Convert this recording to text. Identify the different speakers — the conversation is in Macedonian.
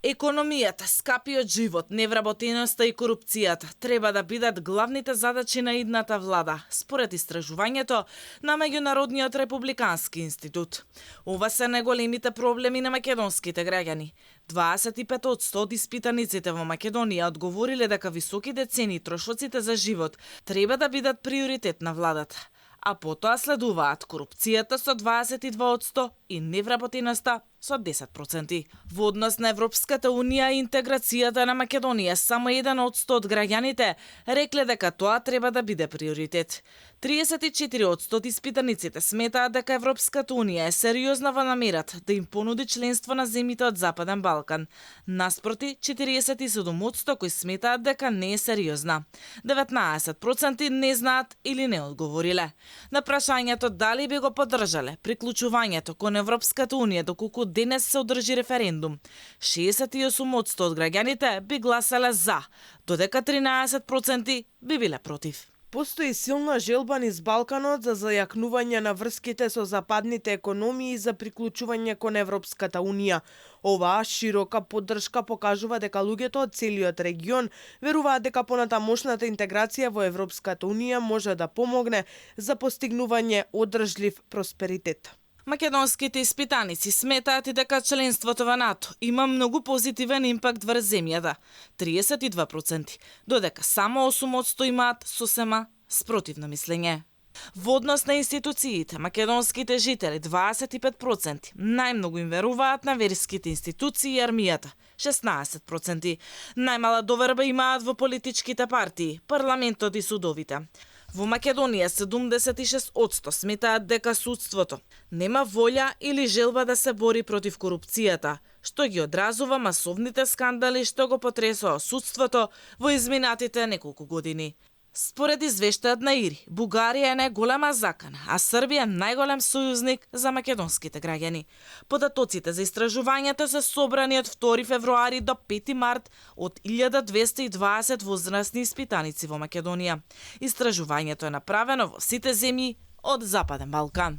Speaker 1: Економијата, скапиот живот, невработеноста и корупцијата треба да бидат главните задачи на идната влада, според истражувањето на Меѓународниот републикански институт. Ова се најголемите проблеми на македонските граѓани. 25% од испитаниците во Македонија одговориле дека високите цени и трошоците за живот треба да бидат приоритет на владата, а потоа следуваат корупцијата со 22% и невработеноста со 10%. Во однос на Европската Унија и интеграцијата на Македонија, само 1% од граѓаните рекле дека тоа треба да биде приоритет. 34% од испитаниците сметаат дека Европската Унија е сериозна во намерата да им понуди членство на земјите од Западен Балкан. Наспроти, 47% кои сметаат дека не е сериозна. 19% не знаат или не одговориле. На прашањето дали би го поддржале приклучувањето кон Европската Унија доколку денес се одржи референдум, 68% од граѓаните би гласале за, додека 13% би биле против.
Speaker 2: Постои силна желба низ Балканот за зајакнување на врските со западните економии за приклучување кон Европската Унија. Оваа широка поддршка покажува дека луѓето од целиот регион веруваат дека понатамошната интеграција во Европската Унија може да помогне за постигнување одржлив просперитет.
Speaker 1: Македонските испитаници сметаат и дека членството во НАТО има многу позитивен импакт врз земјата, 32%, додека само 8% имаат сосема спротивно мислење. Во однос на институциите, македонските жители 25% најмногу им веруваат на верските институции и армијата, 16%. Најмала доверба имаат во политичките партии, парламентот и судовите. Во Македонија 76% сметаат дека судството нема волја или желба да се бори против корупцијата, што ги одразува масовните скандали што го потресоа судството во изминатите неколку години. Според извештајот на ИРИ, Бугарија е најголема закана, а Србија е најголем сојузник за македонските граѓани. Податоците за истражувањето се собрани од 2 февруари до 5 март од 1220 возрастни испитаници во Македонија. Истражувањето е направено во сите земји од Западен Балкан.